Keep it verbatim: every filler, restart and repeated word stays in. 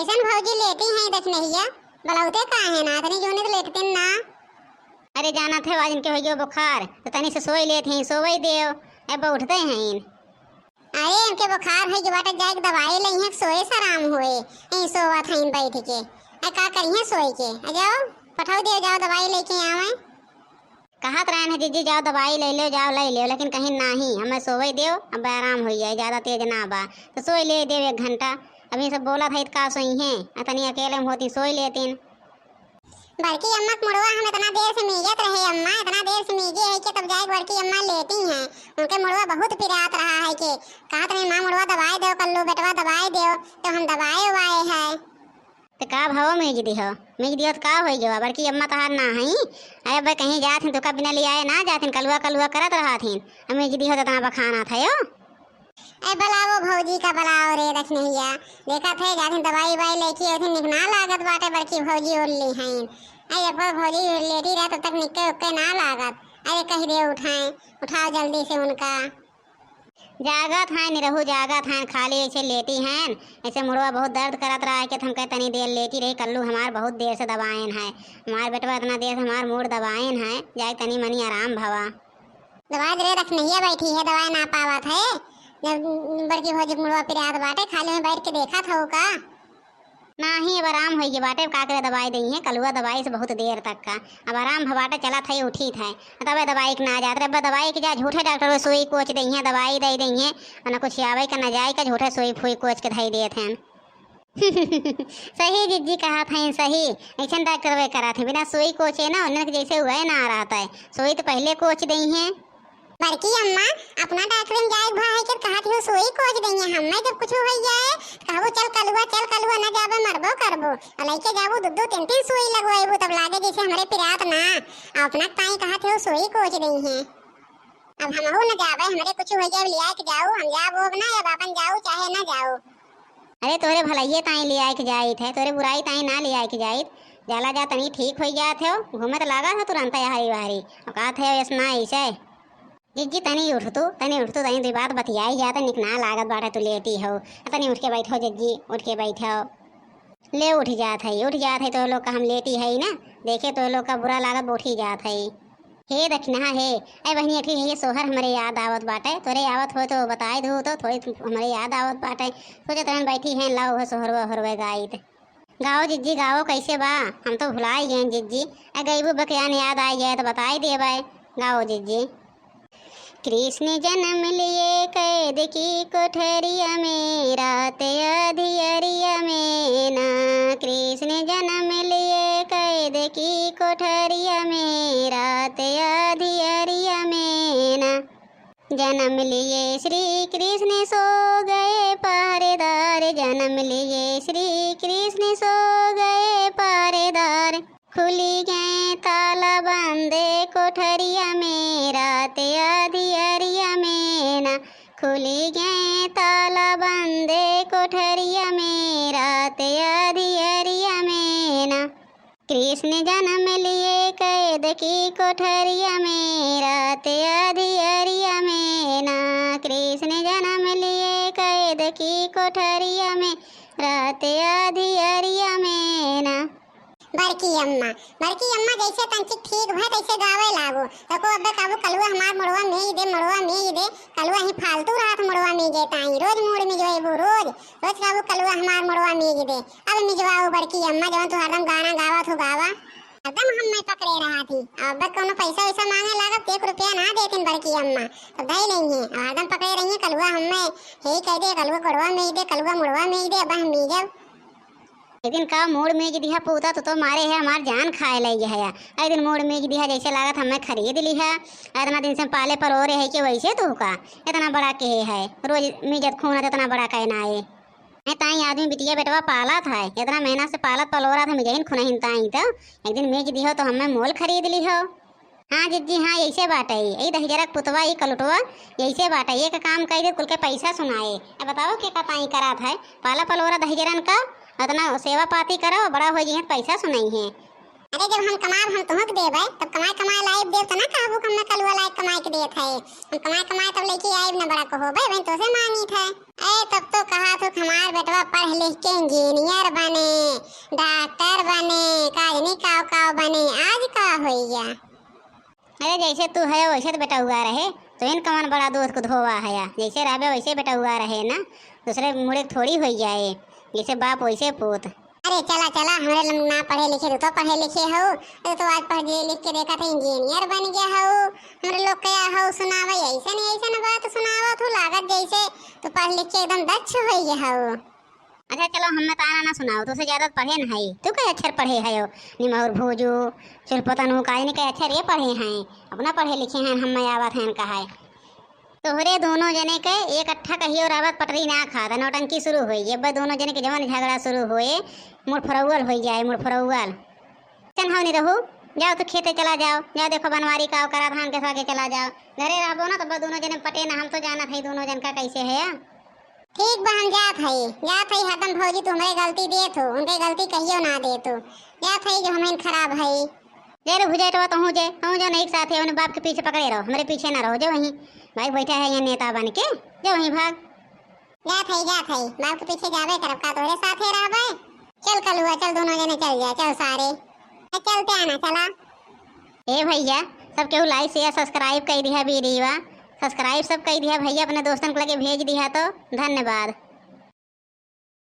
अइसन भौजी लेटी हैं दखिनहिया, बलौते काहे ना, अतनी जूनित लेटतिन ना। अरे जानत है, आज इनके होइ गयो बुखार, तो तनी से सोई लेत हैं, सोवई देव, अब उठते हैं। अरे इनके बुखार होइ गयो बाटे, जाइके दवाई लइहें, सोए से आराम होए, यहीं सोवत हैं बैठ के। अरे का करिहें सोई के, आ जाओ, पठाओ दियो, जाओ दवाई लेके आवे। कहत रहन है, "जिज्जी, जाओ दवाई लइ लेव, जाओ लइ लेव," लेकिन कहिन, "नाही, हमें सोवई देव, अब आराम होइ जाए, ज्यादा तेज ना बा, तो सोई लेई देव एक घंटा। अभी सब बोलत है, तो का सोइहें, अतनी अकेले में होती, सोई लेतिन।" बड़की अम्मा के मुड़वा हम इतना देर से मीजत रहे, अम्मा, इतना देर से मीजे है कि तब जाइके बड़की अम्मा लेटी हैं। उनके मुड़वा बहुत पिरात रहा है कि कहत रहे, "माँ, मुड़वा दबाए देव, कल्लू बेटवा दबाए देव," तो हम दबाए उबाए है। त का भवा मीज दिहो? मीज दिहो त का होइ गवा? बड़की अम्मा तहार ना हई? अरे अबे कहीं जात हिन, तोका बिना लियाए ना जात हिन, कलुआ कलुआ करत रहत हिन। अब मीज दिहो त तना बखाना थयो। ए बलाओ भौजी का बलाओ रे दखिनहिया। देखत है जात हिन दवाई उवाई लेके अउत हिन, निक ना लागत बाटे बड़की भौजी उल्ली हईन। अरे एक बार भौजी लेटी रहे तब तक निक्के उक्के ना लागत। अरे कहि दे उठाएं, उठाओ जल्दी से उनका। जागत हैं निरहू, जागत हैं, खाली ऐसे लेटी हैं। ऐसे मुड़वा बहुत दर्द करत रहा है कि हम कहे तनी देर लेटी रही, कल्लू हमार बहुत देर से दबाएन है, हमार बेटवा इतना देर से हमार मूड़ दबाएन है, जाए तनी मनी आराम भवा। दवाई दे रे, दखिनहिया बैठी है, दवाई ना पावत है। जब बड़की भौजी के मुड़वा पिरात बाटे, खाली में बैठ के देखत हो का? नाही, अब आराम होई के बाटे, अब का करे, दवाई दइहें, कलुआ दवाई से बहुत देर तक का। अब आराम भ बाटे, चलत है, उठित है। तबे दवाई के ना जात रे, अब दवाई के जा, झूठे डॉक्टर सुई कोच दइहें, दवाई दे दइहें, और ना कुछ आवे का ना जाए का, झूठे सुई फुई कोच के धई देत हैं। सही जिज्जी कहत हैं, सही। ऐसन डॉक्टर वे करत हैं, बिना सुई कोचे ना, उन्हन के जैसे हुए ना रहत है। सुई तो पहले कोच दइहें। बड़की अम्मा, अपना डॉक्टरी में जाए के भा है कि कहत हो सुई कोच दइहें, हमें जब कुछ होइ जाए, कहबो, "चल कलुआ, चल कलुआ, न जाबे मरबो करबो।" और लइके जाबो, दू दू तीन तीन सुई लगवाइबो, तब लागे जैसे हमरे पिरात ना। और अपना ताई कहत हो सुई कोच दइहें। अब हमहू न जाबे, हमरे कुछ होइ जाए, लियाए के जाओ, हम जाबो अब ना, अब आपन जाओ चाहे ना जाओ। अरे तोरे भलइये ताई लियाए के जाइत है, तोरे बुराई ताई ना लियाए के जाइत। जाला जा तनी ठीक होइ जात हो, घूमे त लागत हो तुरंत हरी बहरी। और कहत है ऐसना ऐसे। जिज्जी, तनी उठ तू, तनी उठ तू, तनी दुई बात बतियाई जात, निक ना लागत बाटे तू लेटी हो। तनी उठ के बैठो जिज्जी, उठ के बैठो। ले उठ जात है, उठ जात है, तो लोग का हम लेटी है ना, देखे तो लोग का बुरा लागत, उठी जात है। हे दखिनहा हे, ए बहिनी, अठी है सोहर हमरे याद आवत बाटे, तोरे आवत हो तो बताए दू तो थोड़ी हमरे याद आवत बाटे। सोचत रहन बैठी हैं, लाओ वो सोहरवा ओहरवा गाइत। गाओ जिज्जी गाओ, कैसे बा? हम तो भुलाई गए जिज्जी। आ गईबू बकयान याद आई जाए तो बताई देबे। गाओ जिज्जी। कृष्ण जन्म लिए कैद की कोठरिया में, रात अधियरिया में ना। कृष्ण जन्म लिए कैद की कोठरिया में, रात अधियरिया में ना। जन्म लिए श्री कृष्ण सो गए पहरेदार, जन्म लिए श्री कृष्ण सो गए पहरेदार। खुली गए ताला बंदे कोठरिया में, रात अधियरिया में ना। खुली गए ताला बंदे कोठरिया में, रात अधियरिया में ना। कृष्ण जन्म लिए कैद की कोठरिया में, रात अधियरिया में ना। कृष्ण जन्म लिए कैद की कोठरिया में, रात अधियरिया में ना। बड़की अम्मा, बड़की अम्मा, जैसे तंचिक ठीक भय तैसे गावे लागो। तको अब्बे काबू कलुआ हमार मुड़वा मेज दे, मुड़वा मेज दे। कलुआ ही फालतू रहत मुड़वा मेजे ताई। रोज मूड़ मिजवेबू, रोज, रोज काबू कलुआ हमार मुड़वा मेज दे। अब मिजवाओ बड़की अम्मा, जवन तू हरदम गाना गावत हो गावा। हरदम हम मैं पकड़े रहा थी। अब अब्बे कौनो पैसा वैसा मांगे लागब, तो एक रुपया ना देतिन बड़की अम्मा। तब धई नहीं है, हरदम पकड़े रही है कलुआ हम मैं। हे कह दे, कलुआ गोड़वा मेज दे, कलुआ मुड़वा मेज दे, अब हम मीजब। एक दिन का मूड़ मेज दिहा पूता, तू तो मारे है हमार जान खाए लई है। एक दिन मूड़ मेज दिहा जैसे लागत हमें खरीद लिहा। इतना दिन से पाले परोरे है कि वैसे तू का इतना बड़ा के है, रोज मेजत खून है, इतना बड़ा कहना है। है ताई आदमी बिटिया बेटवा पालत है, इतना मेहनत से पालत पलोरत है, मिजहिन खुनहिन ताई तो एक दिन मेज दिहो तो हमें मोल खरीद लिहो। हाँ जिज्जी, हाँ, यैसे बाटे। ई दहिजरक पुतवा, ई कलुटवा, यैसे बाटे। एक काम कई दे, कुल के पैसा सुनाए। अब बताओ के का ताई करात है? पाला पलोरा दहिजरन का, अतना सेवा पाती करो, बड़ा हो जइहें त पैसा सुनइहें। अरे जब हम कमाब हम तुहक देबै, तब कमाए कमाए लाइब देब त ना कहबू कि हमें कलुआ लाइब कमाए के देत है। हम कमाए कमाए तब लेके आइब ना बड़ा को होबै, वहीं तोसे मांगित है। ए तब तो कहा थो कि हमार बेटवा पढ़ लिख के इंजीनियर बने। डॉक्टर बने, का जनी काव काव बने, आज का होइया? अरे जैसे तू है वैसे तो बेटउआ रहे, तो इन कवन बड़ा दूध को धोवा है, जैसे रहबे वैसे बेटउआ रहे ना, दूसरे मुड़े थोड़ी होई जाए, जैसे बाप वैसे पूत। अरे चला चला, हमरे लोग ना पढ़े लिखे, तू तो पढ़े लिखे हो, तो, तो आज पढ़ लिख के देखा था इंजीनियर बन गया हो, हमरे लोग क्या हो सुनावे, ऐसे नहीं ऐसे न बात सुनावा तू, लागत जैसे तू पढ़ लिख के एकदम दक्ष हो गया हो। अच्छा चलो, हमें ताना ना सुनाओ, तुझसे ज्यादा पढ़े न हई, तू कई अक्षर पढ़े है हो, निमौर भूजू, चुलपतन हूँ, काजनी कई अक्षर ये पढ़े हैं, अपना पढ़े लिखे हैं, हम आवत हैं कहा है। तोहरे दोनों जने के एक अट्ठा कहियो रावत पटरी ना खात, नौटंकी शुरू होई, ये दोनों जने के जवन झगड़ा शुरू होए, मुड़ फरौल होई जाए, मुड़ फरौल। चल हवनी रहू, जाओ तो खेते चला जाओ, जाओ देखो बनवारी का ओकरा धान के सागे चला जाओ, घरे रहबो ना तो बस दोनों जने पटे ना, हम तो जानत हई दोनों जन का कैसे है। ठीक बा, हम जात हई, जात हई, हरदम भौजी तू हमरे गलती देत हो, उनके गलती कहियो ना देत हो, जात हई जो हमें खराब हई। जे रे भुजेटवा, तहूँ जे, तहूँ जो नहीं साथे, उन्हें बाप के पीछे पकड़े रहो, हमरे पीछे ना रहो, जो वहीं भाई बैठा है यहाँ नेता बन के, जो वहीं भाग। जात हई, जात हई, बाप के पीछे जाबे करब का, तोहरे साथे रहबे। चल कलुआ, चल दोनों जने चल जाए, चल सारे। ए, चलते आना, चला। ए भैया, सब केहू like, share, subscribe कई दिहा वीडियो, subscribe सब कई दिहा भैया, अपने दोस्तन के लगे भेज दिहा तो धन्यवाद।